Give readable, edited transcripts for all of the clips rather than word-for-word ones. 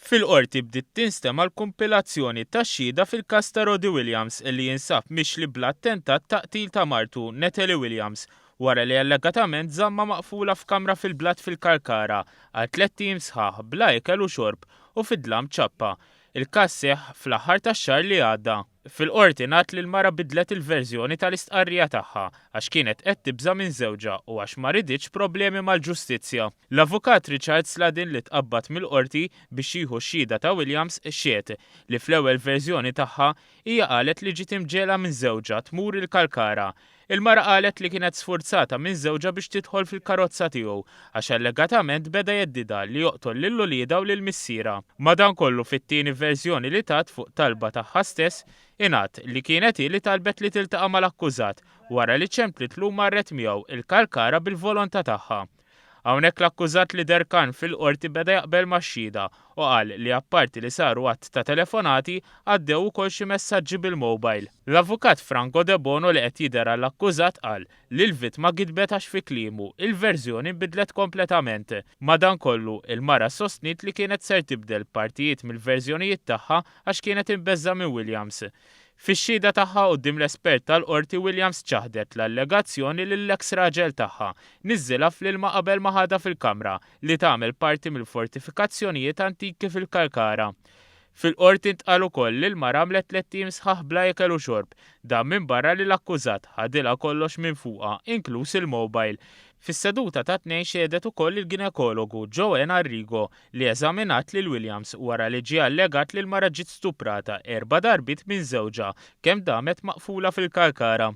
Fil-Qorti bdiet tinstema' l-kumpilazzjoni tax-xhieda fil-każ ta' Roddy Williams li jinsab mixli bl-attentat ta' qtil ta' martu, Natalie Williams, wara li allegatament żammha maqfula f'kamra fil-blat fil-Kalkara għal tlett ijiem sħaħ bla ikel u xorb u fid-dlam ċappa. Il-każ seħħ fl-aħħar tax-xahar li għadda. Fil-Qorti ngħad li l-mara bidlet il-verżjoni tal-istqarrija tagħha għax kienet qed tibża' minn żewġha u għax ma riditx problemi mal-ġustizzja. L-Avukat Richard Sladin li tqabbad mill-Qorti biex jieħu x-xhieda ta' Williams xehed li fl-ewwel verżjoni tagħha hija qalet li ġiet imġegħla minn żewġha tmur il-Kalkara. Il-mara qalet li kienet sfurzata minn żewġha biex tidħol fil-karozza tiegħu għax allegatament beda jheddidha li joqtol lil uliedha u lil missierha. Madankollu fit-tieni verżjoni li tat fuq talba tagħha stess, ingħad li kienet hi li talbet li tiltaqa' mal-akkużat wara li ċemplitlu u marret miegħu il-Kalkara bil-volontà tagħha. Hawnhekk l-akkużat li deher kalm fil-Qorti beda jaqbel max-xhieda u qal li apparti li saru għadd ta' telefonati, għaddew ukoll xi messaġġi bil-mobile. L-Avukat Franco Debono li qed jidher għall-akkużat qal li l-vittma gidbet għax fi kliemu, il-verżjoni nbidlet kompletament. Madankollu, il-mara sostniet li kienet ser tibdel partijiet mill-verżjonijiet tagħha għax kienet imbeżża' minn Williams. Fix-xhieda tagħha quddiem l-espert tal-Qorti Williams ċaħdet l-allegazzjoni li l-eks raġel tagħha niżżilha fl-ilma qabel ma ħadha fil-kamra li tagħmel parti mill-fortifikazzjonijiet antiki fil-Kalkara. Fil-Qorti ntqal ukoll li l-mara għamlet tlett ijiem sħaħ bla ikel u xorb, dan minbarra li l-akkużat ħadilha kollox minn fuqha, inkluż il-mobile. Fis-seduta tat-Tnejn xehdet ukoll il-ginekologu Joanne Arrigo li eżaminat lil Williams wara li ġie allegat li l-mara ġiet stuprata erba' darbiet minn żewġha kemm damet maqfula fil-Kalkara.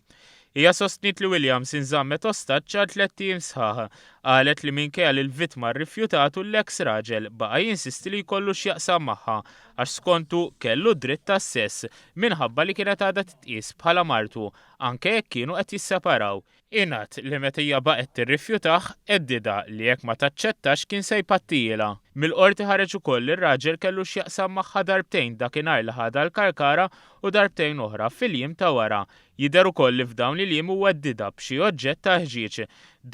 Hija sostniet li Williams inżammet ostaġġ għal tlett ijiem sħaħ. Qalet li minkejja li l-vittma rrifjutatu l-eks raġel baqa' jinsisti li jkollu x'jaqsam magħha għax skontu kellu d-dritt għas-sess minħabba li kienet għadha titqies bħala martu anke jekk kienu qed jisseparaw. Ingħad li meta hija baqgħet tirrifjutah, għeddidha li jekk ma taċċettax kien se jpattijielha. Mill-Qorti ħareġ ukoll li r-raġel kellu x'jaqsam magħha darbtejn dakinhar li ħadha l-Kalkara u darbtejn oħra fil-jiem ta' wara. Jidher ukoll li f'dawn il-jiem huwa għeddidha b'xi oġġett ta' ħġieġ.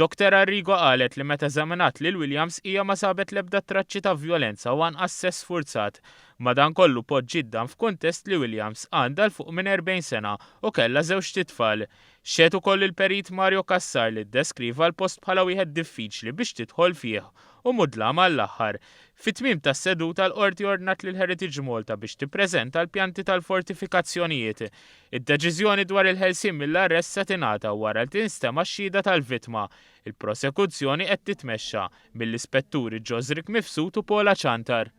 Doctor Arrigo qalet li meta eżaminat lil Williams hija ma sabet l-ebda traċċi ta' vjolenza u anqas sess sfurzat. Madankollu poġġiet dan f'kuntest li Williams għandha 'l fuq minn 40 sena u kellha żewġt itfal. Xehed ukoll il-Perit Mario Cassar li ddeskriva l-post bħala wieħed diffiċli biex tidħol fih u mudlam għall-aħħar. Fit-tmiem tas-seduta l-Qorti ordnat lil Heritage Malta biex tippreżenta l-pjanti tal-fortifikazzjonijiet. Id-deċiżjoni dwar il-ħelsien mill-arrest se tingħata wara li tinstema' x-xhieda tal-vittma. Il-prosekuzzjoni qed titmexxa mill-Ispetturi Josric Mifsud u Paula Ciantar.